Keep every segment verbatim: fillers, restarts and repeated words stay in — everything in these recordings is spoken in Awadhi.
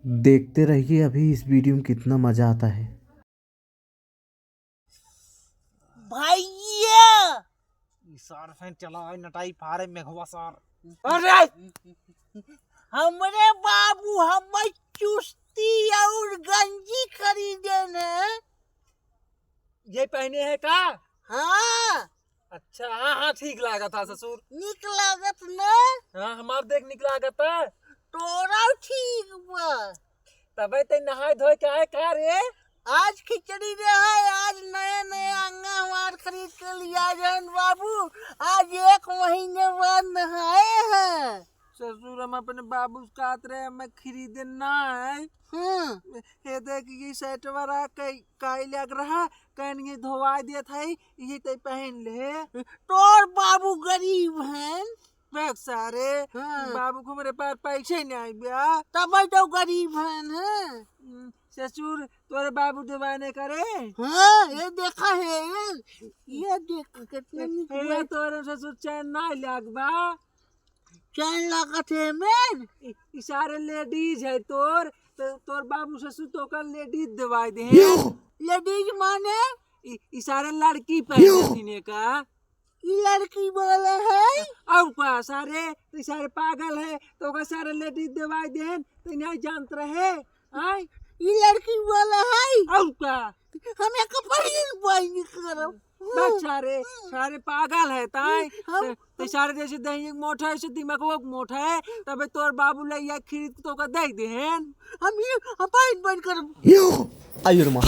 देखते रहिए, अभी इस वीडियो में कितना मजा आता है। भैया! ई सार फैन चला है, नटाई फारे मेघवा सार। अरे! हमरे बाबू हमें चुस्ती और गंजी खरीदे न। ये पहने है का? हाँ। अच्छा, हाँ, हाँ, ठीक लागत है ससुर। निक लागत न? हाँ, हमार देख निक लागत है। तोरा ठीक बा। तबे ते नहाए धोए के आए का रे? आज खिचड़ी रे है, आज नया नया अंगा हमार खरीद के लिया जन बाबू। आज एक महीने बाद नहाए हैं। ससुर, हम अपने बाबू से कहत रहे, हमें खरीदे ना है। हाँ। ये देख, ये सेटवा रहा, कई, काई लग रहा, कहन ये धोवा देत है, ये ते पहन ले। तोर बाबू गरीब हैं। देख सारे, हाँ। बाबू को मेरे पास पैसे नहीं आए बा। तब तो गरीब हैं, हैं। हम्म, ससुर, तोरे बाबू देवाने करे। हाँ, ये देखा है, ये, ये देख, कितने निक ए, बा। तोरे ससुर चैन ना लाग बा। चैन लागत है मेर। ई, ई सारे लेडीज है तोर, तो तोर बाबू ससुर तो का लेडीज देवाई दे हैं। लेडीज माने? ई, ई सारे लड़की पहने का। ई लड़की बोले है? और का सारे, ई सारे पागल है, तो का सारे लेडीज देवाई दे हैं, तो नहीं जानत रहे, आय? ई लड़की बोले है? और का? हम एक पहिन बहिन करब। बस सारे, सारे पागल है ताई। हम ते, ते सारे जैसे दही एक मोटा है, ऐसे दिमाग वो मोटा है, तबे तोर बाबू ले या खरीद के तो का दे दे हैं। हम ये, हम बहिन बहिन करब। आयो रे माँ।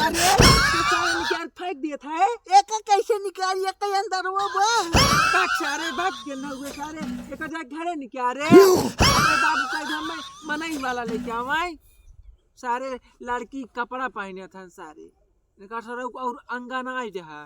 अरे, तो सारे निकाल फेंक दिए था, ए? एका कैसे निकाल, एका अंदर वो बा। भाग सारे, भाग के ना हुए सारे, एका जा घरे निकाल रे। अरे बाबू, कह दे, हम मनई वाला लेके आवाई। सारे लड़की कपड़ा पहने था सारे, इनका सारे और अंगना आई रहा।